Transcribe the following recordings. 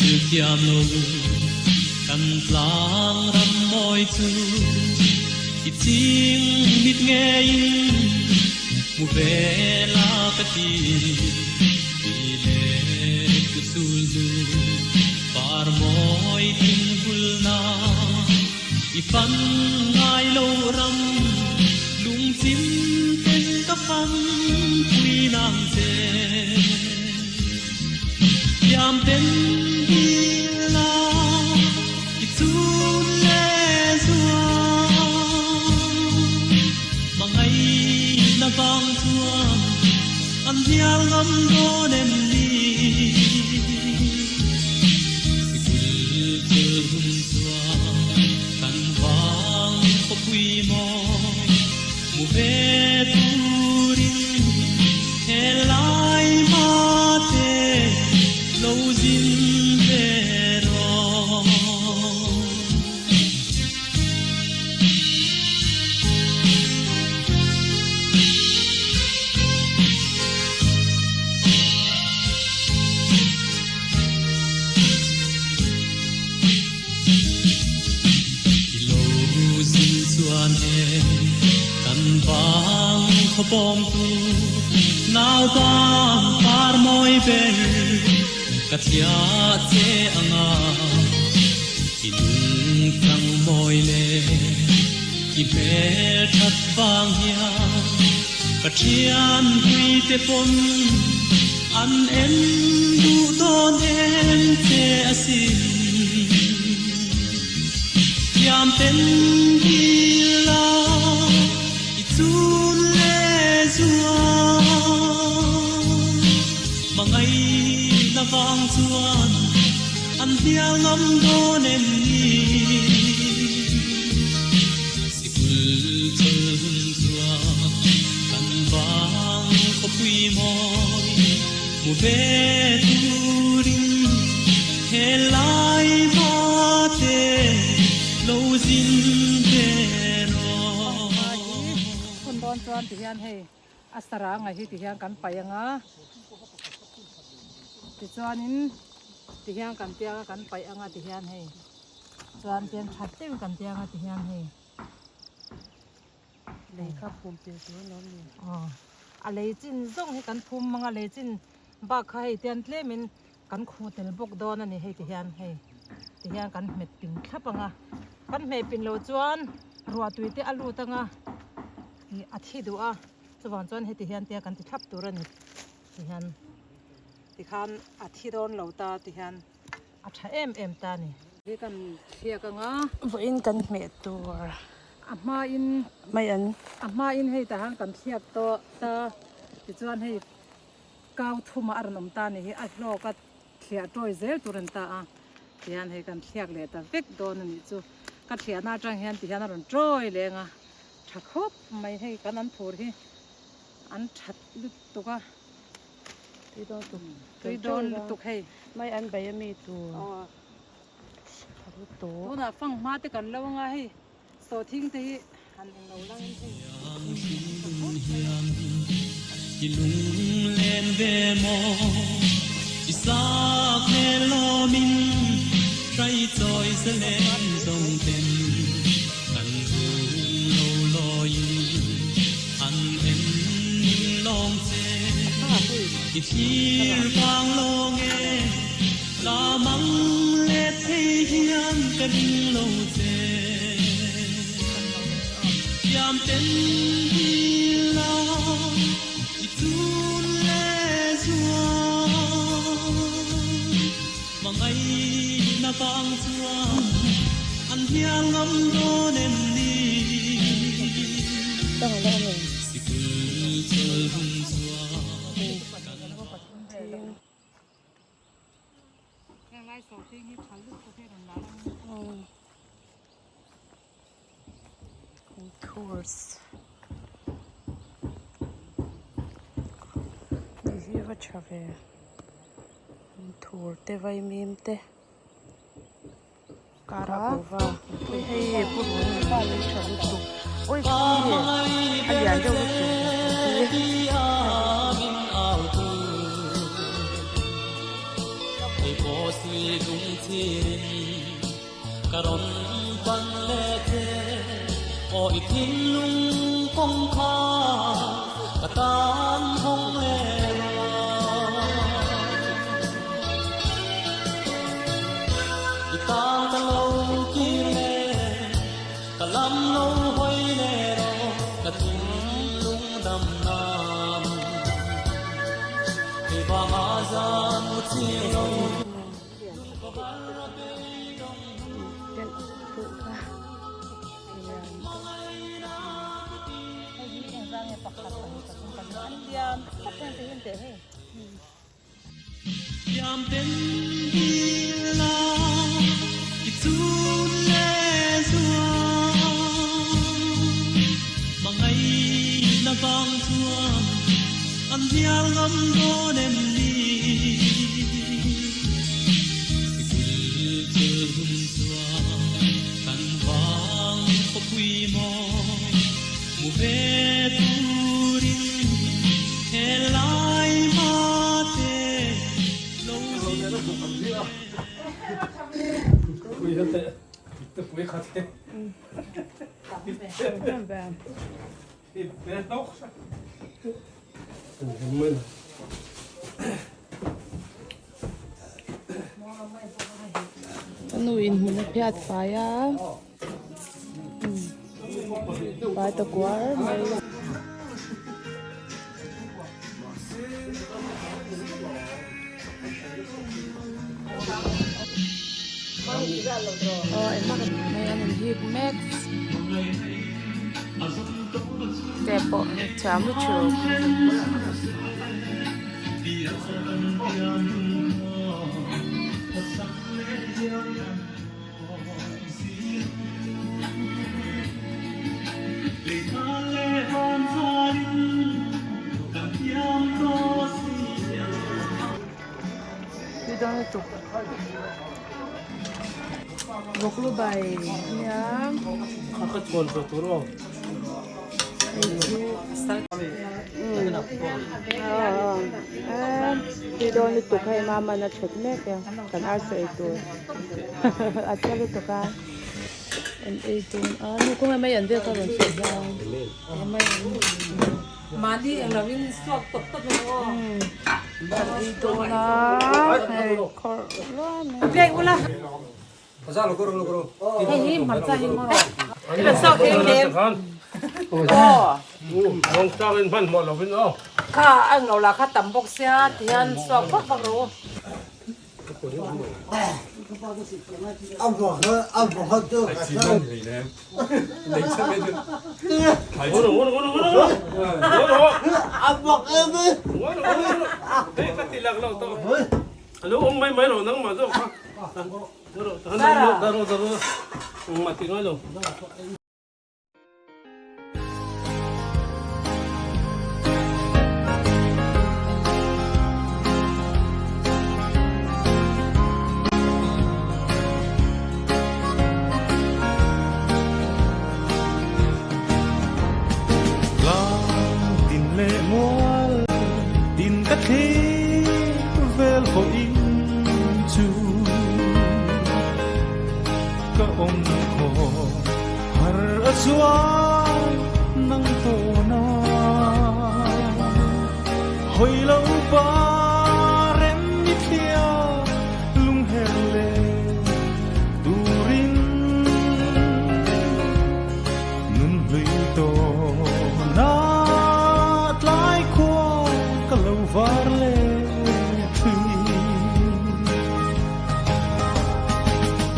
Hril thiam lo kan tlang ram mawi chu i ching mit ngeiin hmu ve la ka ti. Ti leh ku sul hnu par mawi tin vulna i fan ngai lo ram lungchim ten ka fan pui nang che. Thiam ten dil a i chun leh zual. Hmangaihna vang chuan an hnial ngam dawn em ni? Sikul chul hun chuan kan vang khawpui mawi hmu ve turin Helai mate lo zin ve rawh. I lo zin chuan e kan vang khawpawmtu naupang par mawi ber ka thliah che anga i nungchang mawi le i hmel that vang hian ka thian puite pawn an en duh dawn em che asin. Thiam ten dil a i chun leh zual. Hmangaihna vang chuan an hnial ngam dawn em ni? Sikul chawlh hun chuan kan vang khawpui mawi hmu ve turin helai mate lo zin ve rawh. Hun dawn chuan ti hian hei a saranga hi ti hian kan paih ang a, tichuanin ti hian kan tiang a kan paih ang a ti hian hei. Chuan pian that deuhin kan tiang a ti hian hei. Lei kha phum pil tur a lo ni. Aw a lei chin zawng hi kan phum mang a lei chin bak kha hei tian tlemin kan khuh tel bawk dawn a ni hei ti hian hei ti hian kan hmet pin thlap ang a kan hmeh pin loh chuan ruah tui te a lut ang a ih a thi duh a chuvang chuan heti hian tia kan ti thlap tur a ni ti hian tikhan a thi dawn lo ta ti hian. A tha em em ta ni. Hi kan thliak ang a. Vawiin kan hmeh tur. A hmain. Mai an. A hmain hei tah han kan thliak tawh ta. Tichuan hei kau thuma a rawn awm ta ni hi a hlawk a thliah tawi zel tur a ni ta a. Tihian hei kan thliak leh ta vek dawn a nih chu. Ka thliahna atang hian tihian a rawn tawi leng a. Tha khawp mai hei kan an phur hi an that lutuk a. Tui dawn tuk. Tui dawn lutuk hei. Mai an bei ami tur. Aw. Tha lutuk. Tunah fang hma te kan lo anga hei sawhthing te hi han englo lang in hei. I lung len ve maw i sak hmel lawmin hrai chawi zalen zawng ten kan hung lo lawiin an en ning lawng che i thlir vang lawng e la mang let thei hian ka ring lo che thiam ten dil a i chun leh zual hmangaihna vang chuan an hnial ngam dawn em ni? Sikul chawlh hun chuan kan Tours hei hi va tha ve thur te vaimim te kara kuhva hei hei purun hi tha lutuk awi khi a lian deuh lutuk hi. Ka nu in hmun a phiat fai a fai ta kuar mai. Aw hei an inhik mek step pawh hi thiam lutuk. Tui dawn lutuk vawk lu bai ania tui dawn lutuk hei mama na that mek e kan arsa ei tur a che lutuk a an ei dawn a nu kawng mai an vel kha rawn sawi hian. Mahni eng lo in suak tawp tawp emaw aw. Kan ei dawn a hei khawrh luam e. Play ula. Hei hi hmarcha hi maw rawh. Kha a englo lah kha tam bawk sia tihian suak vak vak rawh u. Tlang tin leh mual tin ka thlir vel pawhin chu ka awm khawh har a chuan nang tawn a hawi lo pa rem mi thlia lung her leh turin nun hlui tawn a tlai khua ka lo var leh thin.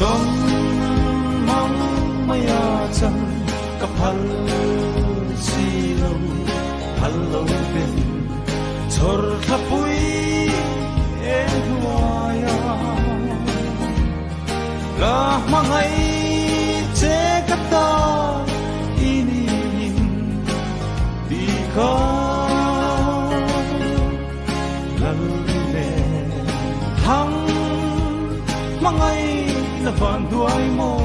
Tawng mang mai a chan ka phal si lo, phal lo ten chhawr thla pui eng hnuai a. Ka hmangaih che ka ta i ni min ti kha lal leh thang hmangaih na van duai maw.